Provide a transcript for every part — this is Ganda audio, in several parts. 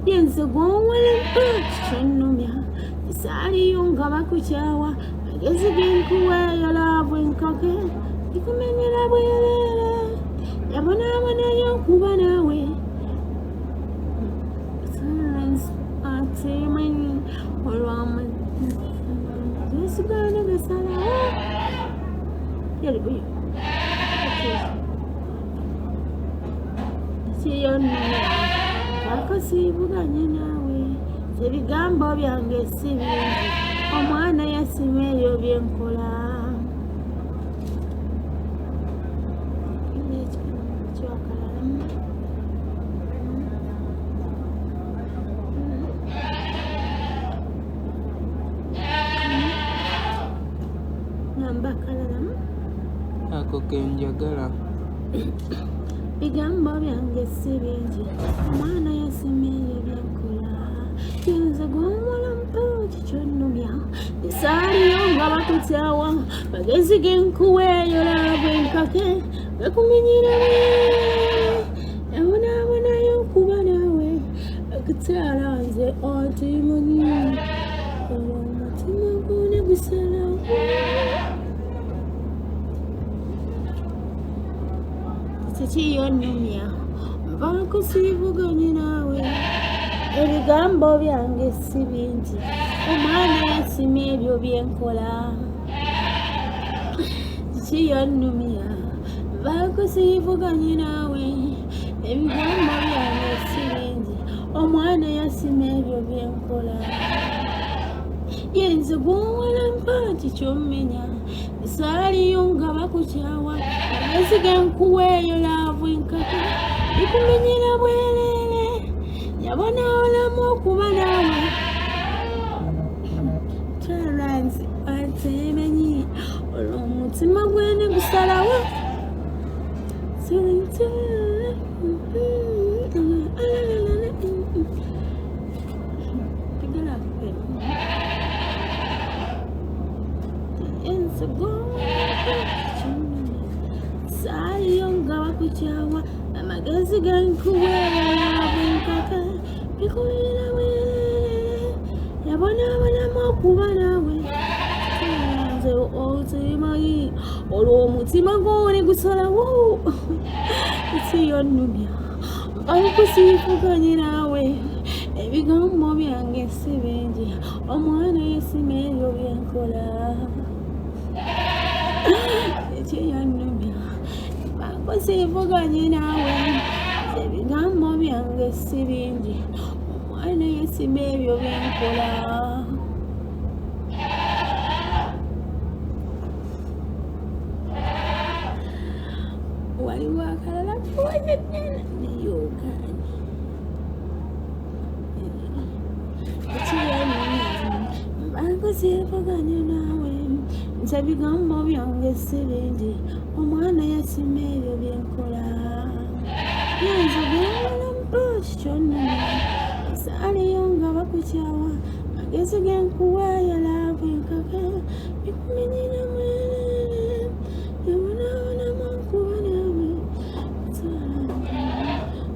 Yenze gw'owalampa kyonnumya, esaaliyo nga bakukyawa. Magezi genkuweeyo love enkake ikumenyera bwereere, yabonaabonayo okuba naawe. Atemanyi olwamagezi gano gasalawo. Kiyonnumya akasiibuganye naawe, ebigambo byange si bingi, omwana yasima ebyo byenkola. Namba akalala. Ako kenjagala. Bigambo byange si bingi, omwana yasima ebyo byenkola. Yenze gw'omuwala mpa kikyonnumya, esaaliyo nga bakukyawa. Magezi genkuweeyo love enkake gakumenyera bwereere, yabonaabonayo okuba naawe. Akutwala nze otimanyi, olwo omutima gwo ne gusalawo. Kikiyonnumya nvakusiivuganye naawe, ebigambo byange si bingi, omwana yasima ebyo byenkola. Kikiyonnumya nvakusiivuganye naawe, ebigambo byange si bingi, omwana yasima ebyo byenkola. Yenze gw'owalampa kikyomenya, esaaliyo nga bakukyawa. Amagezi genkuweeyo love enkake ikumenyera bwereere, yabonaabolamu okuba naawe. Tolerance atemanyi, olwo omutima gwene gusalawo. Saaliyo nga bakukyawa, amagezi gankuweera bwenkaka bikubeera bwereere, yabonaabonamu okuba naawe. Nze otimanyi, olwo omutima gwone gusalawo. Ekiyonnumya nkusiifuganye naawe, ebigambo byange si bingi, omwana yesima ebyo byenkola. Ekiyonnumya nkusiifuganye naawe, ebigambo byange si bingi, omwana yesima ebyo byenkola. Waliwo akalala kuwanyananayogaanyi. Nkusiifuganye naawe, nze ebigambo byange si bingi, omwana yasima ebyo byenkola. Yenze gwewala mpa kikyonnumya, esaaliyo nga bakukyawa. Magezi genkuweeyo love enkake bikumenyera mwerere, yabonaabonamu okuba naawe.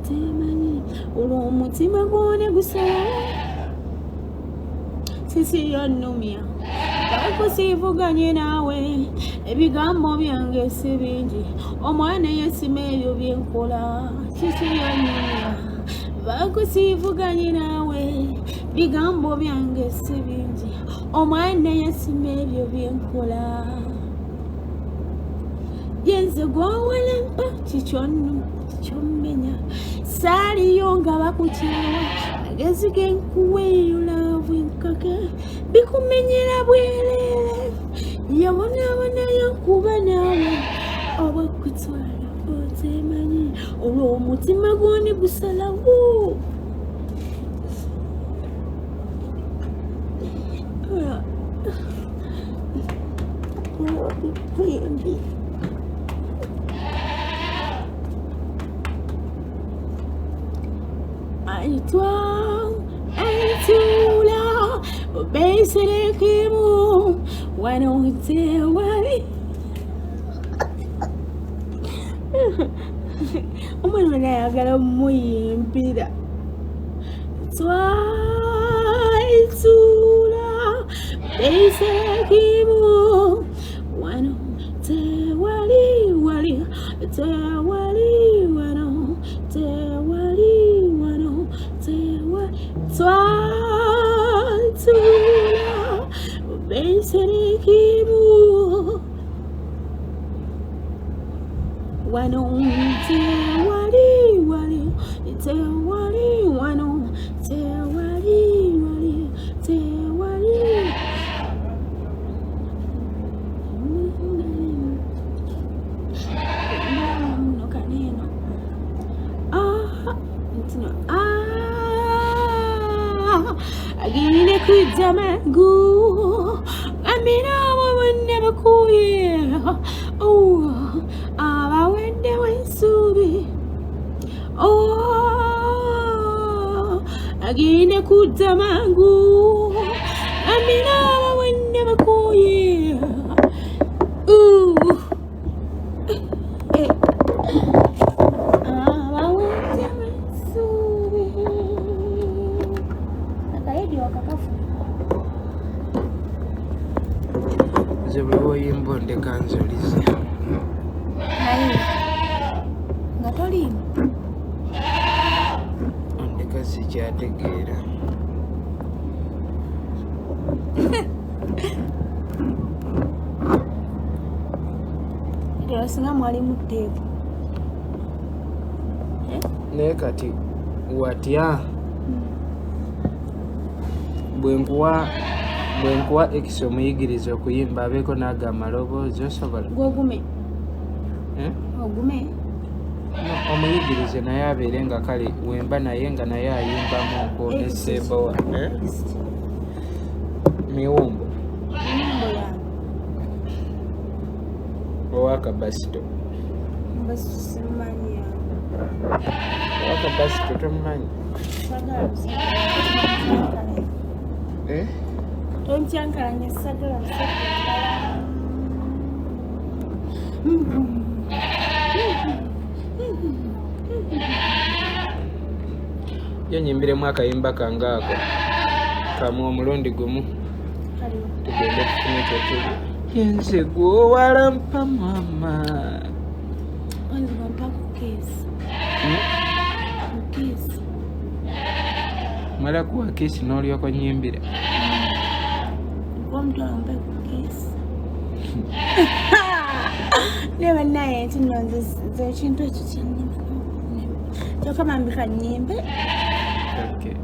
Temanyi, olwo omutima gwone gusalawo. Sisi yonnumya bakusiivuganye naawe, ebigambo byange si bingi, omwana yesima ebyo byenkola. Kiki yonnumya bakusiivuganye naawe, bigambo byange si bingi, omwana yesima ebyo byenkola. Yenze gwowalampa kikyonnumenya, saaliyo nga bakukyawa. Magezi genkuweeyo love enkake bikumenyera bwereere, yabonaabonayo kuba naawe. Oba kutwala otemanyi, olwo omutima gwone gusalawo. Aitwa aitula obeserekemu wano tewali omwana wena ayagala muyimbira. Twayitula beisekimu wano tewali wali tewali wano tewali wano tewali twatula beisekimu wano tewali wali tewali wano tewali wali tewali. No kaneno. Ah, ntino. Ah, agine kujja mangu. Amina wabone bakuye. Oh, abawedde w'ensuubi. Oh, agine kudda mangu. Amina abawedde bakuye. Ooh. Eh. Abawedde w'ensuubi. Akaredio akakafu. Nze buli woyimba ondeka nzolize. Naye nga toliimu. Ondeka sikyategeera. Era singa mwalimu teepu. Naye kati watya bwe nkuwa ekisa omuyigiriza okuyimba abeeko n'ago amaloboozi osobola? Gwogume. Eh? Ogume. No, omuyigirize naye abeere nga kale wemba naye nga naye ayimbamuko ne Ssebowa. Eh? Miwumbo. Miwumbo yange. Owakabasito. Simumanyi yange. Owakabasito tomumanyi? Sagala musajja. Eh? Tonkyankalanya sagala musajja. Yo nyimbiremu akayimba kange ako kamu omulundi gumu tugende tufune kyekiri. Yenze gwowalampa mama. Mpa ku kiss. Ku kiss. Mala kuwa kiss n'olyoka onnyimbira. Omutwalo mpe ku kiss. Naye bannaye nti nno nze ekintu ekyo kyennima. Kyokka bambi kannyimbe. Okay.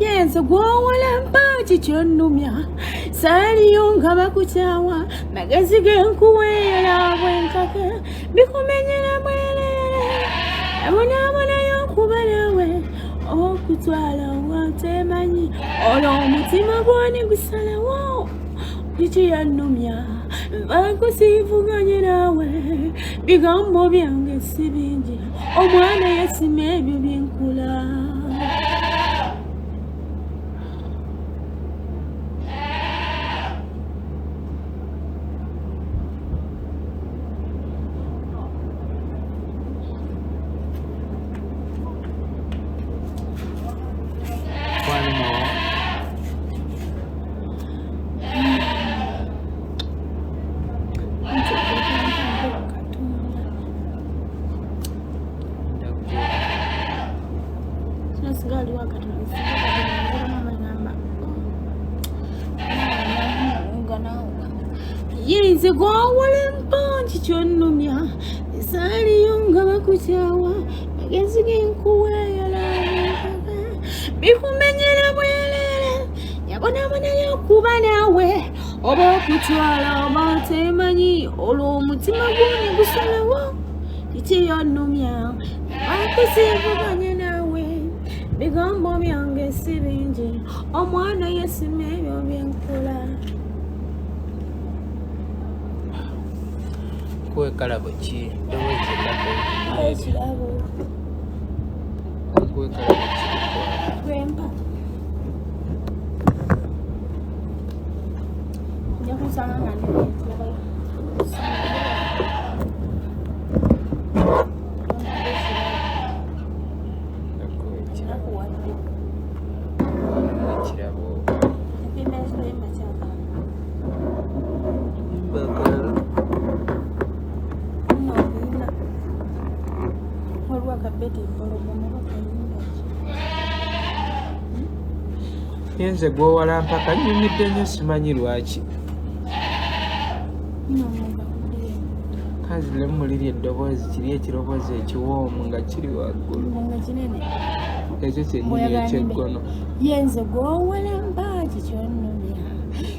Yenze gwowalampa kikyonnumya saaliyo nga bakukyawa magezi ge nkuweera bwenkaka bikumenyera bwerere abonaabonayo okuba nawe okutwala watemanyi olwo omutima gwone gusalawo kiki yannumya nvakusiivuganye naawe bigambo byange si bingi omwana yasima ebyo byenkula. One more. Yinze gwowalampa kikyonnumya saaliyo nga bakukyawa magezi ge nkuweera bikumenyera bwerere yabonabonayo okuba naawe oba okutwala oba temanyi olwo omutima gwone gusalawo kiki yonnumya akusiivuganye naawe bigambo byange si bingi omwana yesima ebyo byenkola. Kuwe kalabo ki? Ddoboozi endako. Ekirabo. Kuwe kalabo ki? Gwempa. Nja kusanga nga ndi ekirabo. Nkuwadde. Ekirabo. Ekuyimba ekikoyimba kyakala. Yimba akalala. Nno okuyimba. Waliwo akabeti empologoma oba kayimba ki? Yenze gwowalampa kanyumidde nnyo simanyi lwaki. Nno omuntu akuddeyo. Kanziremu muliri eddoboozi kiri ekiroboozi ekiwoomu nga kiri waggulu. Mbu nga kinene. Ekyo kyennyini Bw'oyagala nyimbe. ekyeggono. Yenze gwowalampa kikyonnumya.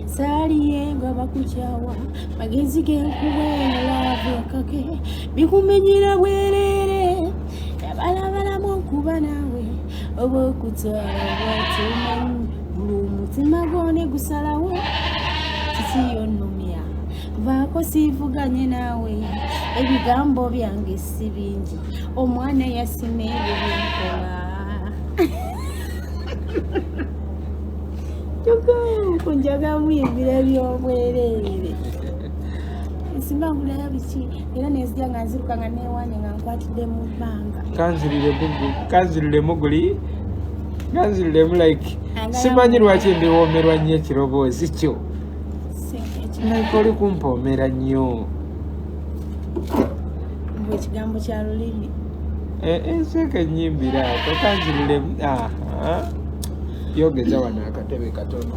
Saaliye nga bakukyawa. Magezi genkuwa laavu enkake. Bikumenyera bwereere. Yabalabalamu okuba naawe. Oba okutwala bw'otomanyi. Buli omutima gwo ne gusalawo. Kiki yonnumya. Vaako siivuganye naawe. Ebigambo byange si bingi. Omwana yasima ebyo byenkola. Kyokka njaga muyimbira by'obwereere. Singa ngulayo biki era nenzija nga nziruka nga neewanye nga nkwatidde mu bbanga. Kanziriremu guli kanziriremu like Angala simanyi lwaki ndiwoomerwa nnyo ekiroboozi kyo. Like oli kumpoomera nnyo. Mbu ekigambo kya lulimi. Enseka ennyimbira ako kanziriremu. Aha. Yogeza wano akatebe katono.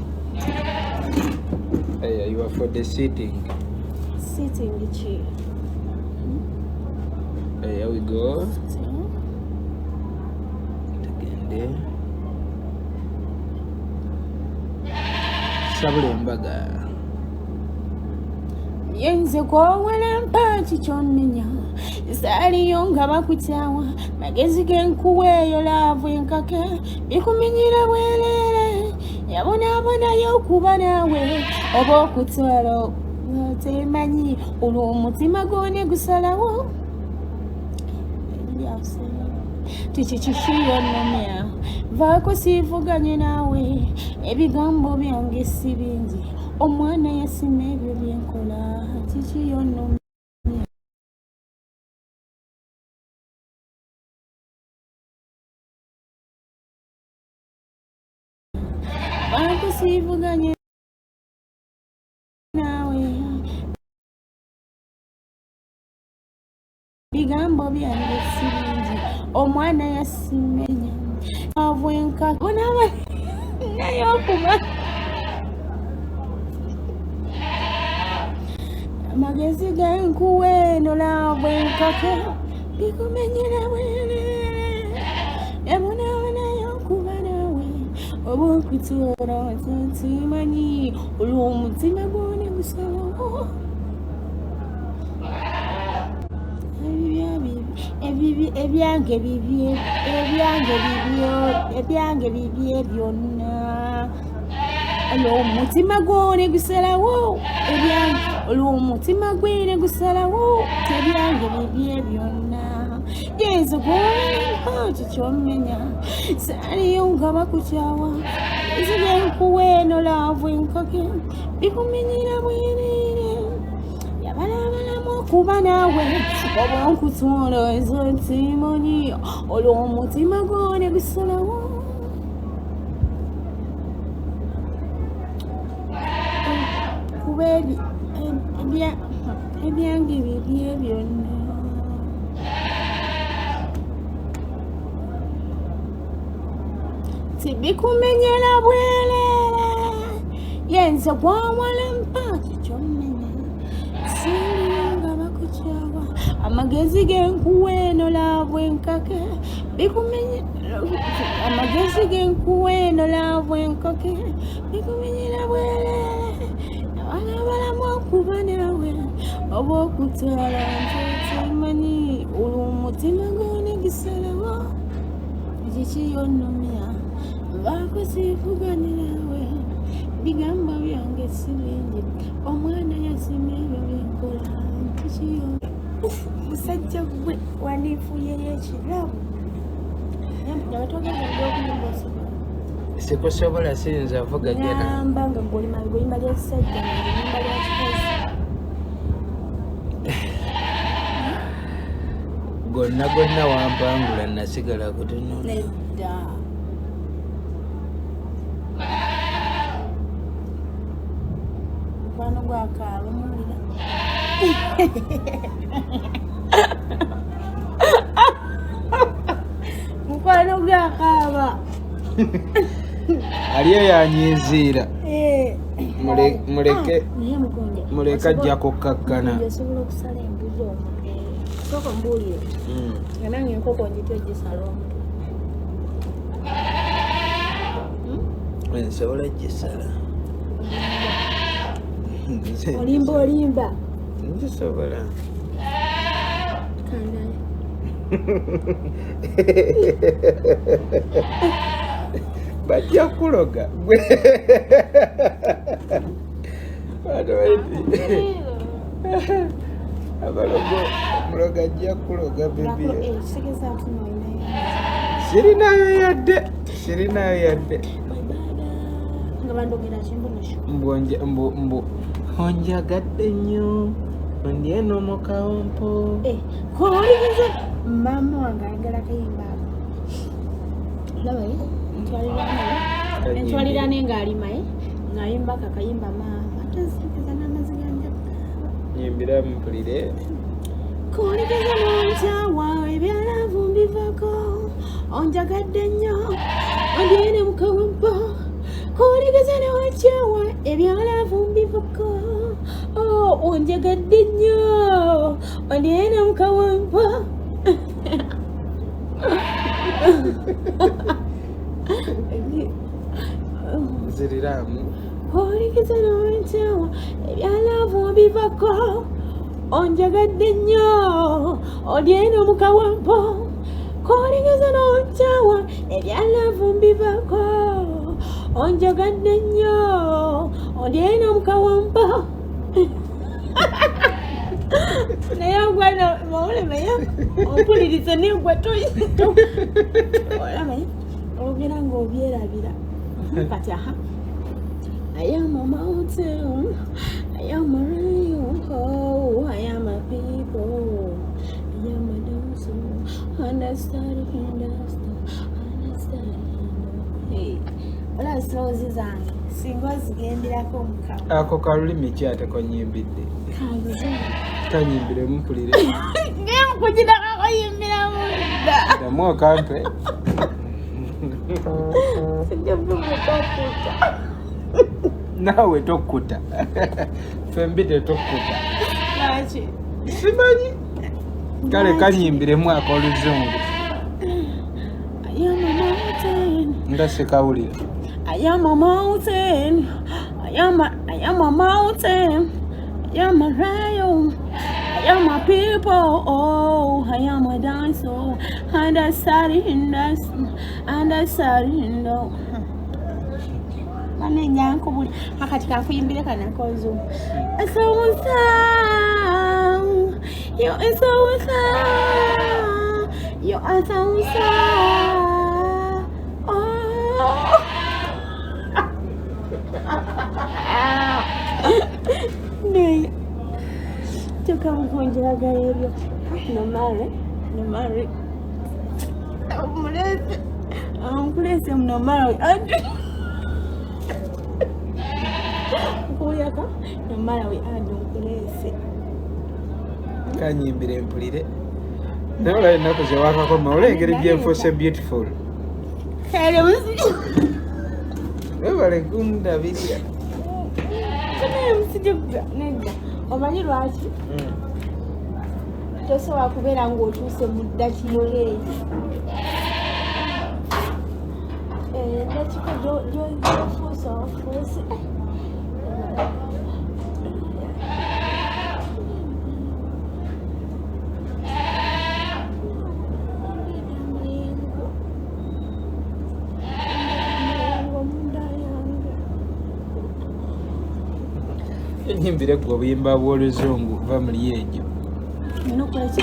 Hey, you are for the sitting. Sitting ki? Here we go. Sitting. Tugende. Sabula embaga. Yenze gwowalampa kikyonnenya. Saaliyo nga bakukyawa. Magezi genkuwa eyo laavu enkake. Bikumenyera bwereere. Yabonaabonayo okuba naawe. Oba okutwala temanyi. Olwo omutima gwo ne gusalawo. Kiki kikiyonnumya. Vaako siivuganye naawe. Ebigambo byange si bingi. Omwana yasima ebyo byenkola. Kiki yonnumya. Vaako siivuganye naawe. Bigambo byange si bingi. Omwana yasimenya. Avwenka. Bonaba naye okuba. Amagezi genkuwa eno laavu enkake. Bikumenyera bwereere. Yabonaabonayo okuba naawe. Oba okutwala tekimanyi. Olwo omutima gwo ne gusalawo. Ebyange bibye, ebyange bibyo, ebyange bibye byonna. Olwo omutima gwo ne gusalawo. Ebyange, olwo omutima gwe ne gusalawo. Ebyange bibye byonna. Yenze gwowalampa kikyonnenya. Saaliyo nga bakukyawa. Amagezi genkuwa eno laavu enkake. Bikumenyera bwereere. Yabalabalamu okuba naawe. Oba okutwala ezo ntimanyi. Olwo omutima gwo ne gusalawo. Kuba ebyange bibye byonna. Tibikumenyera bwereere. Yenze gwowalampa kikyonnenya. Saaliyo nga bakukyawa. Amagezi genkuwa eno laavu enkake. Amagezi genkuwa eno laavu enkake. Bikumenyera bwereere. Abalabalamu okuba naawe. Oba okutwala ntetemanyi. Olwo omutima gwo ne gusalawo. Kiki yonnumya. Vaako siivuganye naawe. Bigambo byange si bingi. Omwana yasima ebyo byenkola. Kiki Musajja gwe wandiifuyeyo ekirabo. Nga batwogeza okuyimba osobola. Sikusobola siyinza vuga jena. Ngamba nga gwe oyimba lya kisajja nga oyimba lya kikazi. Gonna gonna wampangula nasigala kutunula. Nedda. Gwakaaba omuwulira. Mukwano gwakaaba. Ali eyo anyiiziira. Eh. Muleke Ah, naye mugonja. muleke ajja kukkakkana. Mugonja osobola okusala embuzi omutwe. Sooka mbuulire. Nga nange enkoko njitya ogisala omutwe. Nsobola gisala. Olimba olimba. Ngisobola. Kandaye. Bajja kuloga. Gwe. Bantu abalogo omulogo ajja kuloga bebi. Kitegeeza nti nno olinayo. Sirinayo yadde. Sirinayo yadde. Nga bandogera kimbunisho. Mbu mbu mbu onjagadde nnyo ondi eno mu kawompo. Kowuliriza maama wange ayagala kayimba ako. Laba ye, ntwalira ne ng'alima ye, ng'ayimba ako akayimba maama. Ate nzijukiza n'amaziga nja kukaaba. Nyimbira mpulire. Kuwuliriza n'onkyawa ebyalaavu mbivako, onjagadde nnyo, ondi eno mu kawompo. Kuwuliriza n'onkyawa ebyalaavu mbivako, oh, onjagadde nnyo, ondi eno mu kawompo. Nziriramu. Kuwuliriza n'onkyawa ebyalaavu mbivako, onjagadde nnyo, oli eno mu kawompo. Kuwuliriza n'onkyawa ebyalaavu mbivako, onjagadde nnyo, oli eno mu kawompo. Naye ogwana mawulemaye ompuliriza naye gwe olamaye ologera ng'obyerabira. Kati aha. I am a mountain, I am a rain, oh, I am a people, I am a dancer, understand, understand, Hey, olaba sirowozi zange singa ozigenderako omukago. Ako kalulimi ki ate konyimbidde? Kanguze. Kanyimbire mpulire. Naye mukugira kakoyimbiramu dda. Ddamu okampe. Sijja bimukakuta. Naawe tokkuta. Ffembi tetokkuta. Lwaki? Simanyi. Kale kanyimbiremu ak'oluzungu. I am a mountain. Nga sikawulira. I am a mountain. I am a mountain. I am a rail. I am a people. Oh, I am a dancer. And I started in and I started in the. Bane nyankubuli akati kankuyimbire kano akoluzungu. So you are so you are so oh. Naye kyokka mukunjagala ebyo nomale nomale omulese nkulese munomale andi nkuwulirako nomalawi andi nkulese. Kanyimbire mpulire. Naye olaba ennaku ze waakakoma olaba engeri gye nfuuse beautiful. Kale musijja. Webale kundabirira. Naye musijja nedda. Omanyi lwaki? Tosobola kubeera ng'otuuse mu ddakiika eyo. Eddakiika gy'ofuuse ofuuse. Nyimbire gwe obuyimba bw'oluzungu va muli egyo. Nina okukola ki?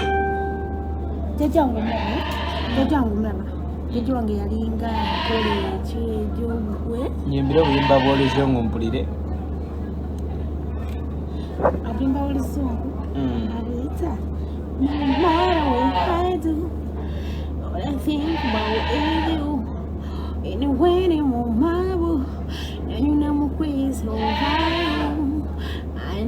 Jjajja wange omulaba, jjajja wange omulaba. Jjajja wange yalinga akola ekyejo gwe. Nyimbire obuyimba bw'oluzungu mpulire. Obuyimba bw'oluzungu? Abuyita No matter what I do, all I think about is you. Anyway, mu mabu, nanyuna mu quiz over you. I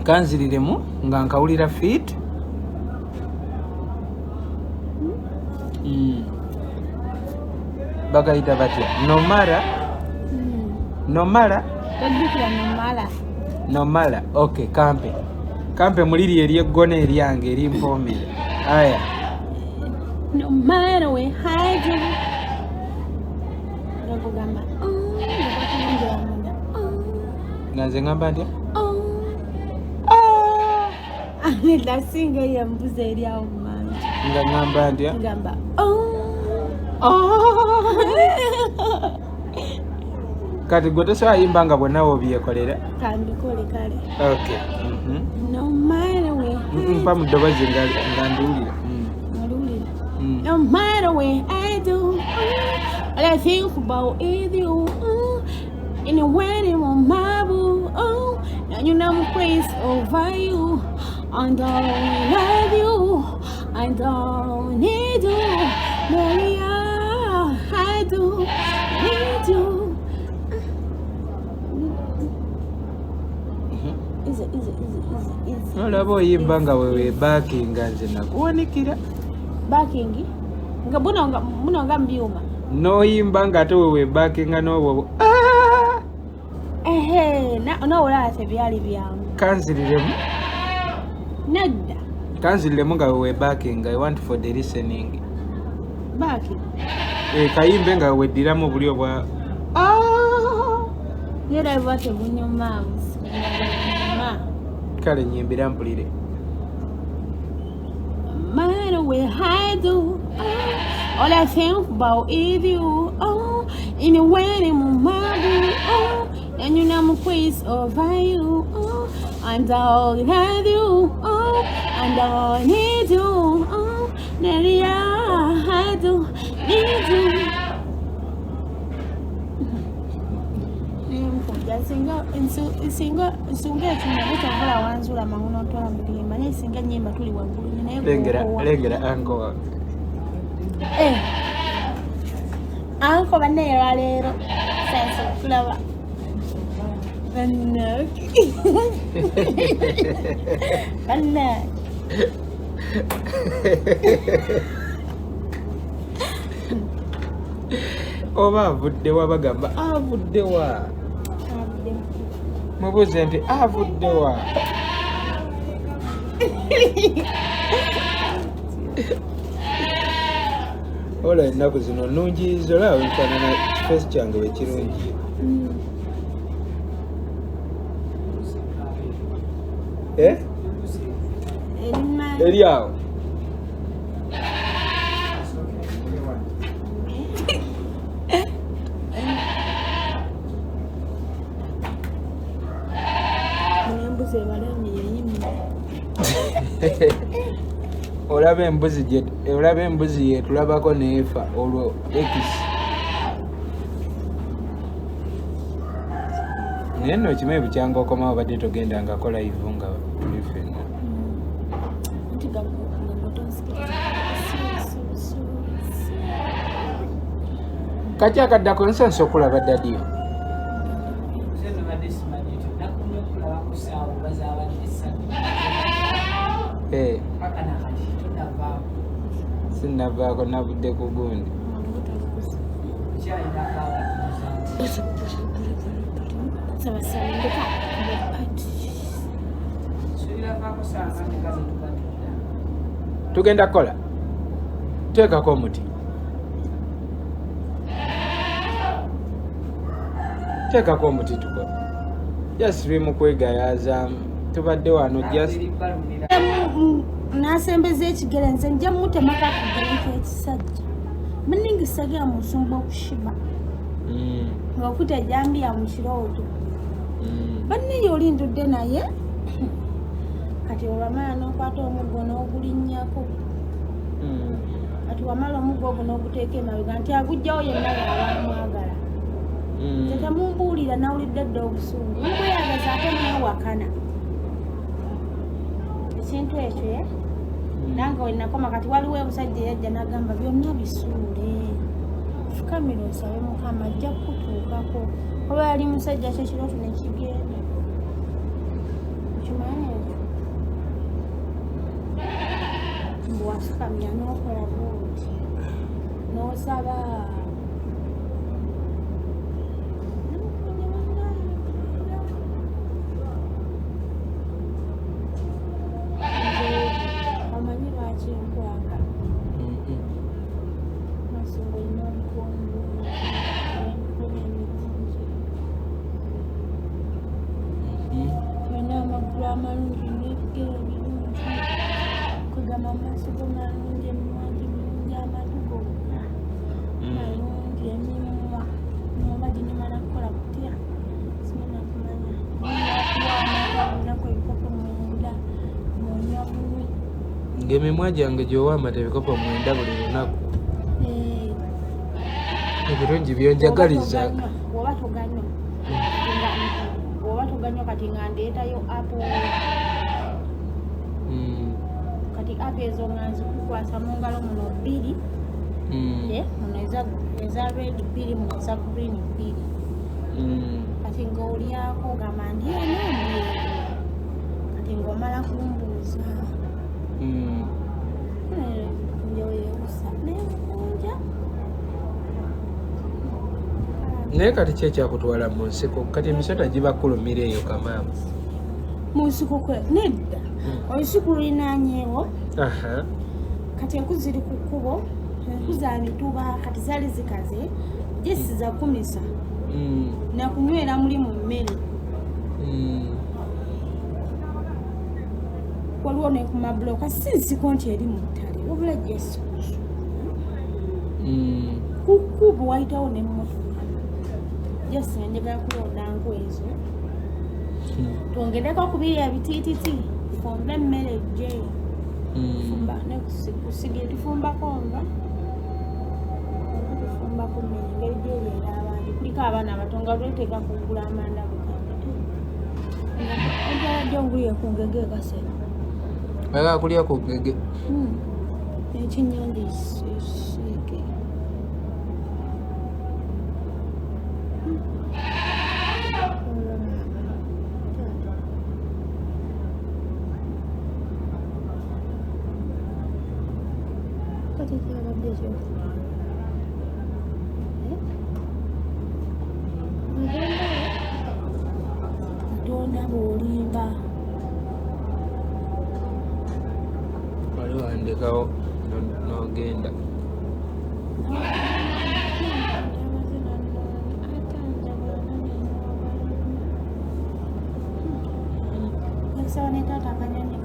Kanziriremu nga nkawulira fit. Bagayita batya? Nomara. Nomara. Tojjukira nomala. Nomala. Okay, kampe. Kampe muliri eryeggona eryange erimpoomera. Aya. No matter where I do. Nga gugamba, "Oh," nga gwakulungira munda. "Oh, Nga nze ngamba ntya? oh." Nedda singa eyo embuzi eri awo mu maaso. Nga ngamba ntya? Ngamba, "Oh." Kati gwe tosobola yimba nga bwonna w'obyekolera. Kambikole kale. Okay. No matter where I Mpa mu ddoboozi nga nga ndiwulira. Oliwulira. No matter where I do, all I think about is you. Anywhere in my boo, oh, now you know I'm crazy over you. I don't love you, I don't need you, Maria. I do need you. Easy, easy, easy, easy, easy. Olaba oyimba nga bwe weebaakinga nze nakuwanikira. Backing. Nga buno nga mbyuma. N'oyimba ng'ate we weebaakinga n'obwo. Ehe, n'olaba tebyali byangu. Kanziriremu. Nedda. Kanziriremu nga we weebaakinga. I want for the listening. Backing. Kayimbe nga weddiramu buli obwa. Era buba tebunyuma bunyuma. Kale nyimbira mpulire. Matter where I do, all I think about is you. Oh, anywhere in my boo, oh, and you know I'm crazy over you. Oh, I don't love you. Oh, I don't need you. Oh, Nelia, I do need you. Singa singa ekintu kyavula wanzula mangu n'otwala mu kuyimba naye singa nnyimba tuli waggulu naye Lengera anko wange. Anko bannaye lwaleero sansa okulaba bannange bannange Oba avudde wa bagamba avudde wa. Mubuuze nti avudde wa. Ola ennaku zino nnungi olaba nfaanana kifeesi kyange bwe kirungi. Eri awo. Embuzi ebalamye yeyimye. Olaba embuzi gye olaba embuzi yetulabako n'efa olwo X. Naye nno okimanyi bukyanga okomawo obadde togendangako live nga tuli ffenna. Nti Kaki akaddako nsansa okulaba ddadiyo. Sinnavaako navudde ku gundi. Tugenda kukola. Teekako omuti. Teekako omuti tukole. Just tuli mu kwegayaaza. Tubadde wano just Nasembeza ekigere nze nja mutemako akagere k'ekisajja. Muningi sagera musumba okushiba. Ng'okuta ejjambiya mu kirooto. Banne oli ndudde naye. Kati olwamala n'okwata omuggo n'ogulinnyako. Kati wamala omuggo ogwo n'oguteeka emabega nti aguggyawo yenna y'aba amwagala. Nze temumbuulira nawulidde dda obusungu. Mubweyagaza ate mwewakana. Ekintu ekyo ye nange we nakoma kati waliwo omusajja eyajja n'agamba byonna bisuule. Fukamira osabe Mukama ajja kukutuukako. Oba yali musajja kye kirooto ne kigenda. Okimanyi? Wafukamira n'okola bwoti n'osaba. Nze omanyi lwaki nkwagala? Masinga olina omukono, emikono emirungi, olina amagulu amalungi n'ebigere ebirungi, kwegamba amaaso go malungi, emimwa gimirungi, amatu gonna malungi, emimwa oba ginyuma nakukola kutya simanya kumanya. Nakuwa amata olunaku ebikopo 9 ng'onywa bunywi. Ng'emimwa gyange gy'owa amata ebikopo 9 buli lunaku. Ebirungi byonjagaliza. Bw'oba toganywa, bw'oba toganywa, kati nga ndeetayo apple. Kati apple ezo nga nzikukwasa mu ngalo muno bbiri. Muno eza red bbiri, muno eza green bbiri. Kati ng'olyako ogamba ndi eno, ndi eno. Kati ng'omala kumbuuza. Nja weewusa naye nkunja. Naye kati ki ekyakutwala mu nsiko? Kati emisota gibakulumira eyo, kamaama. Mu nsiko kwe nedda, olusuku lulinaanyeewo. Kati enku ziri ku kkubo, enku za mituba, kati zaali zikaze jesiza kumisa nakunywera muli mu mmere. Waliwo ne ku mabuloka, si nsiko nti eri mu ttale, wabula jesi ku kkubo wayitawo n'emmotoka. Jesi njagala kulonda nku ezo, twongereko kubiri ebitiititi, tufumbe emmere ejje. Fumba ne kusigira tufumbako nva tufumbako mmere engeri gyeri abantu kuliko abaana abato nga lweteeka kugula amanda bukadde ojja ngulire ku ngege ekasera. Oyagala kulya ku ngege? Ekyennyanja esiike. Kati kyabadde ekyokulya. Katonda bw'olimba. Wali wandekawo n'ogenda. Nsaba ne taata akanyonyi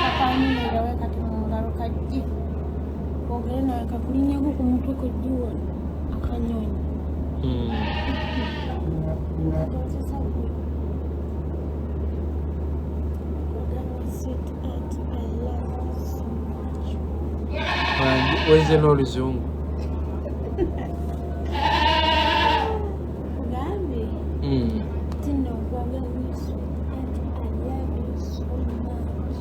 kakanyumirawe kati mu ngalo kajje ogere nawe kakulinnyeko ku mutwe kojje wano akanyonyi. Kozesa gwe. Kwagala sweetheart, I love you so much. Weze n'oluzungu. Kugambye nti nno nkwagala nnyo sweetheart, I love you so much.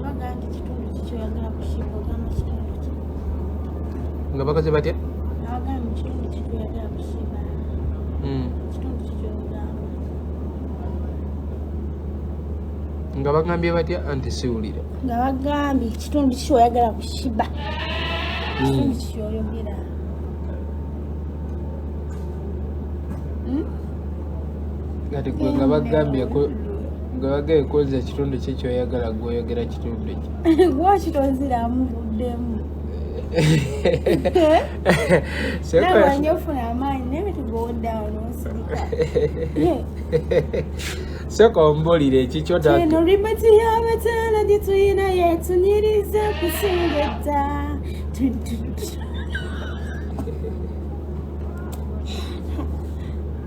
Baga nti kitundu ki kyoyagala kusiiga, ogamba kitundu ki? Nga bakoze batya? Abagamba kitundu ki kyoyagala kusiiga, kitundu ki kyogamba? Nga bagambye batya? Anti siwulira. Nga bagambye kitundu ki kyoyagala kusiba, kitundu ki kyoyogera? Hmm? Kati gwe nga bagambye nga bagambye koza kitundu ki kyoyagala, gweoyogera kitundu ki? Lwaki tonziramu buddemu? Sooka- Nawe nja ofuna amaanyi naye tugowoddaawo n'osirika. Sooka ombuulire ekikyo. Eno ribati y'abakyala gye tuyina yetunyiriza kusinga edda.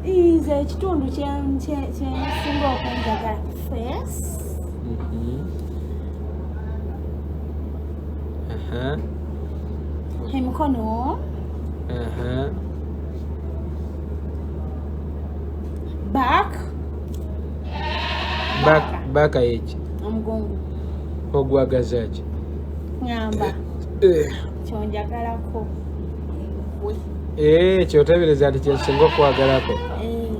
Nze ekitundu kyensinga okunjagala face. Emikono. Back. Back yeki? Omugongo. Ogwagaza ki? Ŋŋamba kyonjagalako gwe. Eh, kyotebereza nti kyensinga okwagalako Eh.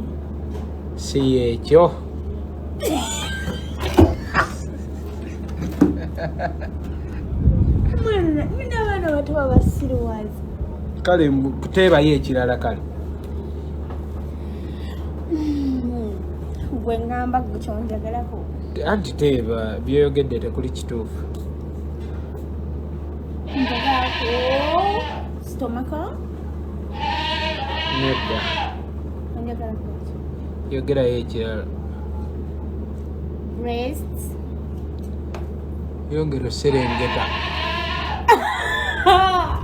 Si ekyo. Mwana, mina abaana bato babasiruwazi. Kale kuteebayo ekirala kale. Gwe ŋŋamba gwe kyonjagalako. Anti teeba byoyogedde tekuli kituufu. Njagalako stomaka. Nedda. Onjagalako ki? Yogerayo ekirala. Breast. Yongera oserengeta.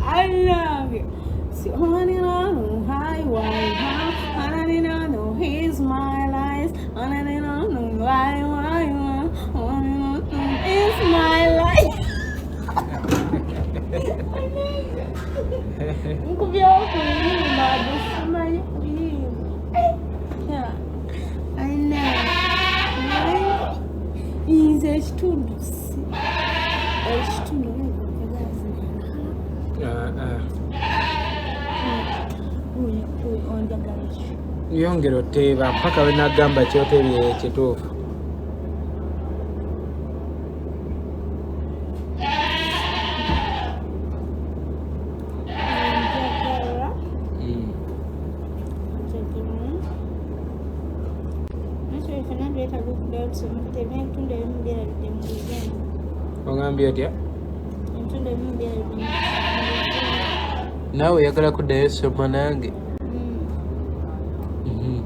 I love you. So honey, no, hi, why, how? Honey, no, no, he's my life. Honey, no, no, why, why, why? Honey, no, no, it's my life. Nkubyawo kuyimba, simanyi kuyimba. Yeah. I know. Nze ekitundu si ekitundu Ah, ah. Onjagala ki? Yongera oteeba mpaka we nagamba kyoteebye ekituufu. Onjagala Mm. Onjagala nakyo ffenna twetaaga okuddayo tusome kati ebitundu ebimu byerabidde mu Luganda. Ogambye otya? Ebitundu ebimu byerabidde mu Luganda. Naawe oyagala kuddayo soma nange? Mm. Mhm.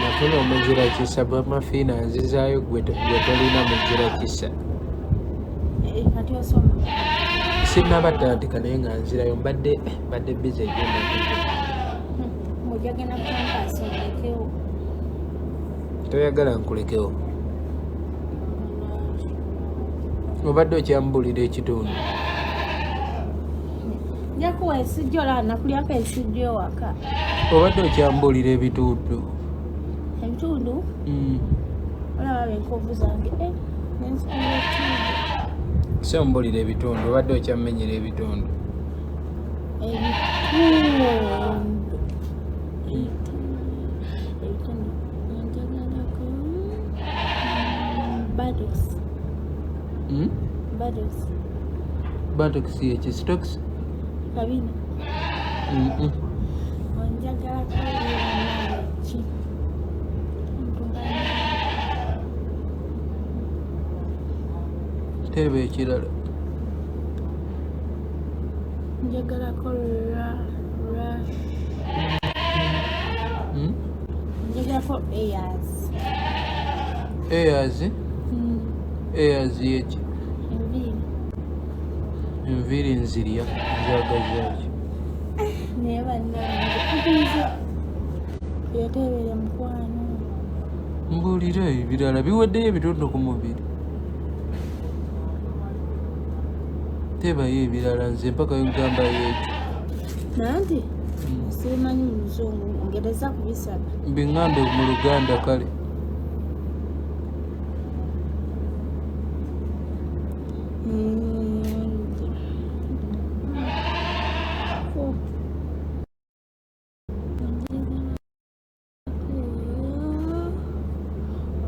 Nafuna omuzira kisa bamafiina nzizaayo gwe gwe tolina muzira kisa. Eh, kati osoma? Sinnaba tandika naye nga nzirayo mbadde busy egenda. Ng'ojja genda ku campus ondekewo. Toyagala nkulekewo? Obadde okyambuulira ekitundu. Nja kuwa esujja, olaba nakulyako esujja ewaka. Obadde okyambuulira ebitundu. Ebitundu? Mm. Olaba enkovu zange, eh, nenzikula ekitundu. Si ombuulira ebitundu, obadde okyammenyera ebitundu. Ebitundu, ebitundu njagalako buttocks. Mm? Buttocks. Buttocks eki stocks? Kabina. Mm-mm. Onjagalako ki? Teeba ekirala. Njagalako rash. Mm? Njagalako ears. Ears? Mm. Ears yeki? Enviiri. Enviiri nzirya, nzagazaaki? Naye bannange nze yeteebere mukwano. Mbuulira ebirala, biweddeyo ebitundu ku mubiri. Teebayo ebirala, nze mpaka yogamba yeekyo. Nanti sibimanyi mu Luzungu, ngereza kubisaba. Biŋŋambe mu Luganda kale. Oh.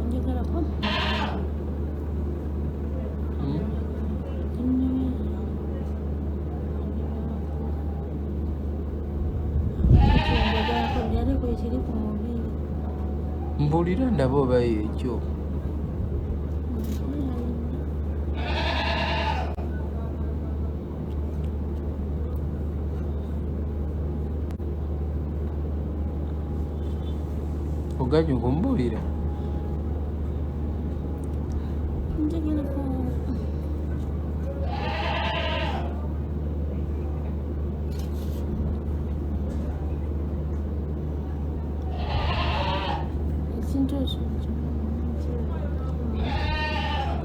Njagalako Mm? Njagalako byaliko ekiri ku mubiri. Mbuulira ndabe oba yeekyo. Oganye okumbuulira? Njagalako ekintu ekyo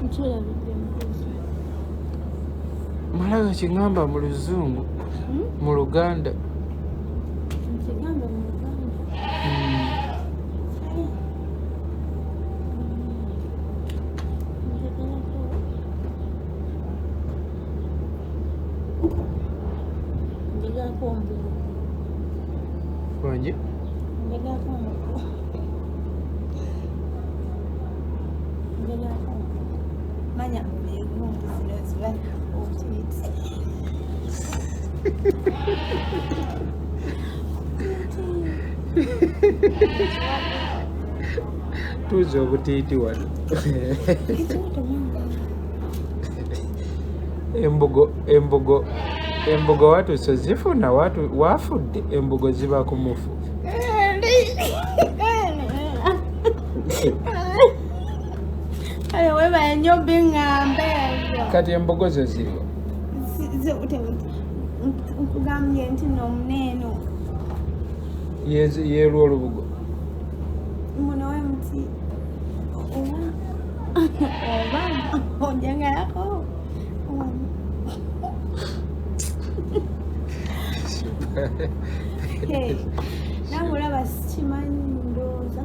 nkyerabidde mukozi. Malaga kiŋŋamba mu Luzungu, mu Luganda. Nkigambe mu Luganda? Mm. Njagalako njagalako ombugo. Gundi zino ziba obutiiti. Tuuza obutiiti wano. Embugo, embugo, embugo watuuse zifuna, wafudde embugo ziba ku mufu. Kale webale nnyo biŋŋamba ebyo. Kati embugo zo ziriwa? Nkugambye nti nomuneeno Yeerwa olubugo. Muno wemuti oba oba onjagalako. Nawe olaba sikimanyi, ndowooza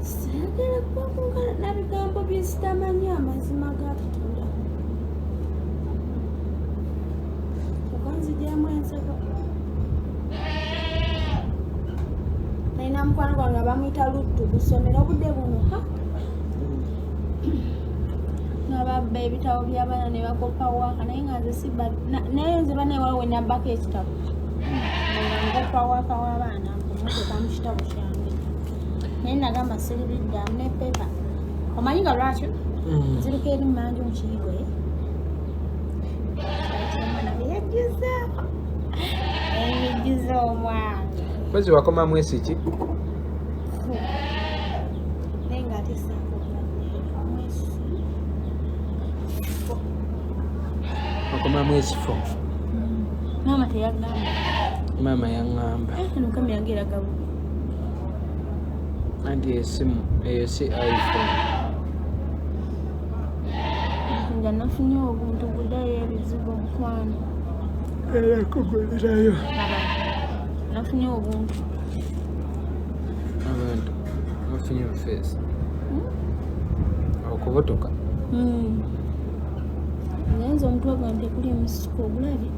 saagala kubakunkana na bigambo bye sitamanyi amazima ga Katonda. Kyokka nzigyamu enseko. Nalina mukwano gwange bamuyita Luttu ku ssomero obudde buno ha nga babba ebitabo by'abaana ne bakoppa waaka, naye nga nze sibba, naye nze banaye waliwo we nabbako ekitabo nga nkoppa waaka w'abaana nkumuteeka mu kitabo kyange, naye nagamba siribiddamu ne pepa. Omanyi nga lwaki? Nziruka eri mmanju mu kiyigoye omwana beyajjuza emijjuza omwana. Mpozi wakoma mwesi ki? Naye nga ate saakoppa mwesi. Wakoma mwesi 4. Maama teyagamba? Maama yaŋŋamba. Eno kamera yange eraga bubi. Anti esimu eyo si iPhone. Nga nafunye obuntu gudayo ebizigo mukwano. Era kugulirayo. Nafunye obuntu. Abantu bafunye bufeesi okubutuka. Naye nze omutwe gwange tekuli emusiko, ogulabye?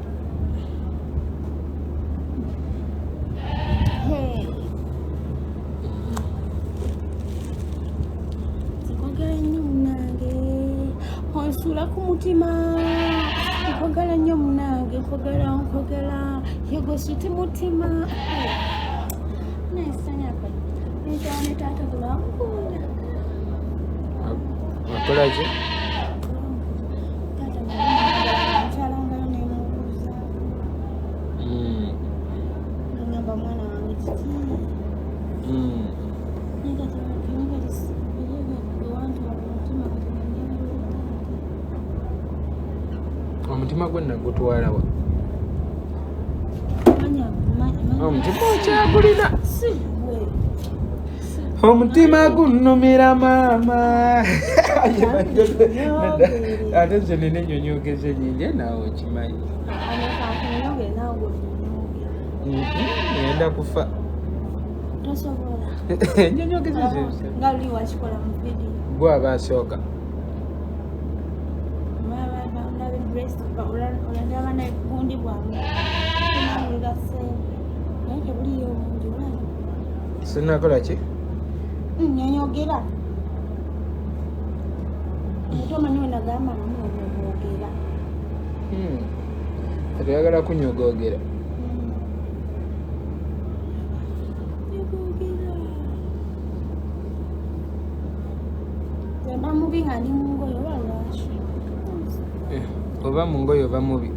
Hey. Nkwagala nnyo munange, onsula ku mutima. Nkwagala nnyo munange, nkwagala, nkwagala yego siti mutima. Naye sanyaka nkyala ne taata gulankunda. Wakola ki? Taata nkyalangala nemubuuza. Ngamba mwana wange kiki? Naye kati kati wantwala omutima kati nanyeberera taata. Omutima gwe nagutwalawa? Manya manya. Omutima okyagulina? Si gwe. Omutima gunnumira maama. Ate nze nina ennyonyoogeze nyingi naawe okimanyi. Anekankonyogere naawe gwenyogere. Ngenda kufa. Tosobola. Ennyonyoogeze ze Nga luli wakikola mu vidiyo. Gwe aba asooka. Olaba negundi bwange tunamulira sente naye tebuliyo obungi, olaba. Sinakola ki? Nyonyogera omuntu omanyi wenagamba namunyogera. Kati oyagala kunyogoogera? Nyogogera mba mubi nga ndi mungoye oba lwaki? Eh, oba mu ngoye oba mubi.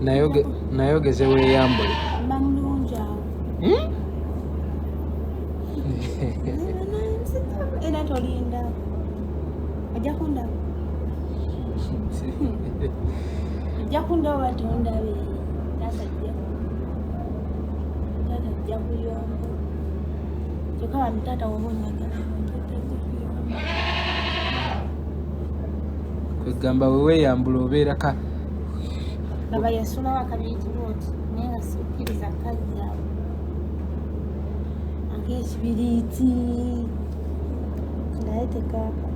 Naye ogeze weeyambule. Mba mulungi awo. Hmm? Era tolinda, ojja kundaba, ojja kundaba oba tondabe. Taata ajja, taata ajja kuyomba. Kyokka bambi taata woba onyagala taata ajja kuyomba. Kwegamba weweeyambula obeera ka Baba yasulawo akabiriiti oti, naye nga sikkiriza kajjaawo ak'ekibiriiti naye tekaaka.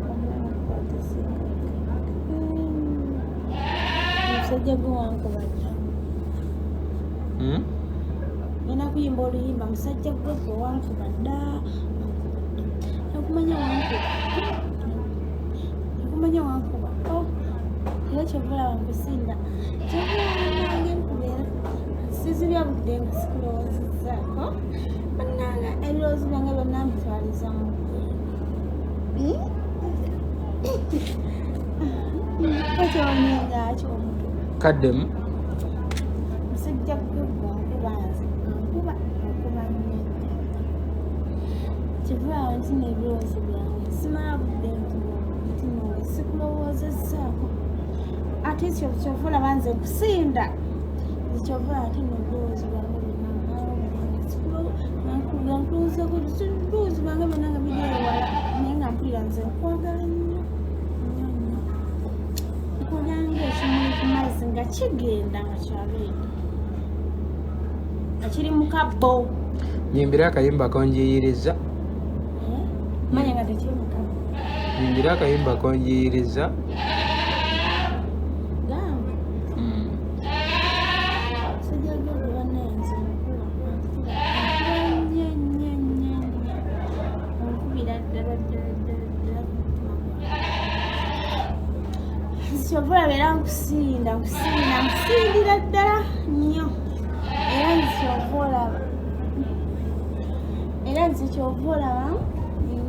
Omusajja gwe wankuba dda. Hmm? Ngenda kuyimba oluyimba musajja gwe gwe wankuba dda, wankuba dda. Nakumanya wankuba, nakumanya. Omanya wankuba. Oh, era kyova olaba nkusinda, kyova olaba nange nkubeera sizibya budde nga sikulowoozezaako. Bannange, ebirowoozo byange byonna mbitwaliza mu ggwe. Ekyonyengaaki omutwe. Kaddemu. Musajja gwe gwankuba, nze nkuba, nkuba nnyo. Kyova nti n'ebirowoozo byange simala budde nti no sikulowoozezzaako. Ate kyova olaba nze nkusinda. Nze kyova olaba ate n'ebirowoozo byange byonna nga nkulowoozaako, ebirowoozo byange byonna nga biri ewala, naye nga mpulira nze nkwagala nnyo nnyo nnyo. Nkwagala ng'ekimuli ku mazzi nga kigenda nga kyabeedi nga kiri mu kabbo. Nyimbira akayimba konjiyiriza. Eh? Manya nga tekiri mu kabbo. Nyimbira akayimba konjiyiriza. Gamba. Musajja gwe bannaye, nze nkuba, nkuba nnyo nnyo nnyo nnyo. Onkubira ddala ddala ddala ddala ku mutima gwange. Nze kyova olaba era nkusinda, nkusinda, nkusindira ddala nnyo. Era nze kyova olaba, era nze kyova olaba,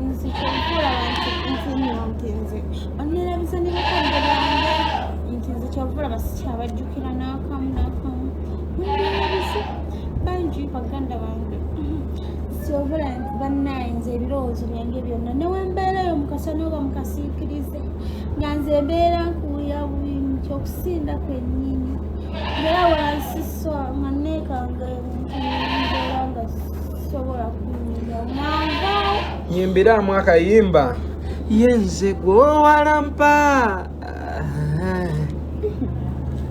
nze kyova olaba nti nti nno nti nze onneerabisa ne bakadde bange, nti nze kyova olaba sikyabajjukira n'akamu n'akamu. Onneerabisa bangi baganda bange. Kyova olaba nti bannaye, nze ebirowoozo byange byonna newembeerayo mu kasana oba mu kasiikirize, nga nze mbeera nkuuya buli kyokusinda kwennyini, era wansi so nga neekanga mbeera nga sisobola kunyumya nanvaawo. Nyimbiramu akayimba yenze gwowalampa.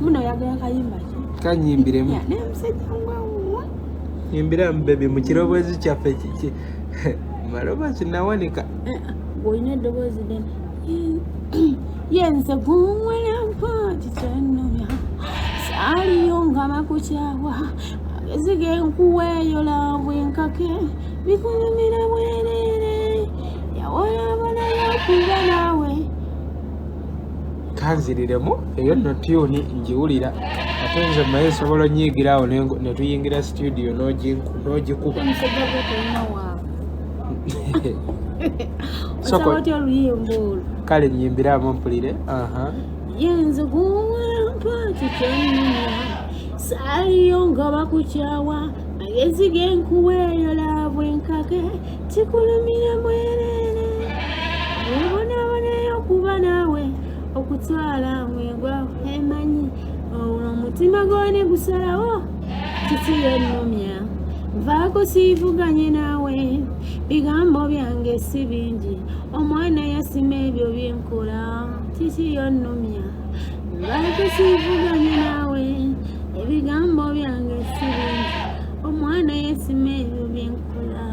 Muno oyagala kayimba ki? Kanyimbiremu. Ya, naye musajja ngwawa. Nyimbiramu baby, mu kiroboozi kyaffe kiki maloboozi nawanika. Olina eddoboozi ddene. Yenze gwowalampa, kikyannomya saaliyo nga bakukyawa, magezi genkuweeyo love enkake bikunyumira bwereere, yawolabolayo okuba naawe. Kanziriremu eyo nno tune ngiwulira, ate nze mmaye nsobola onyiigirawo ne tuyingira studio n'ogikuba. Omusajja gwe tolina waabwe. Soko. Osaba otya oluyimba olwo? Kale nyimbiramu mpulire, aha. Yenze gwowalampa, kikyannomya saaliyo nga bakukyawa, magezi genkuweeyo love enkake kikulumira mwereere, ebonabonayo okuba naawe, okutwala mwegwa emanyi olwo omutima gwone gusalawo kiki yennumya, nvaako siivuganye naawe, bigambo byange si bingi, omwana yasima ebyo byenkola, kiki yonnumya, nvaako siivuganye naawe, ebigambo byange si bingi, omwana yasima ebyo byenkola.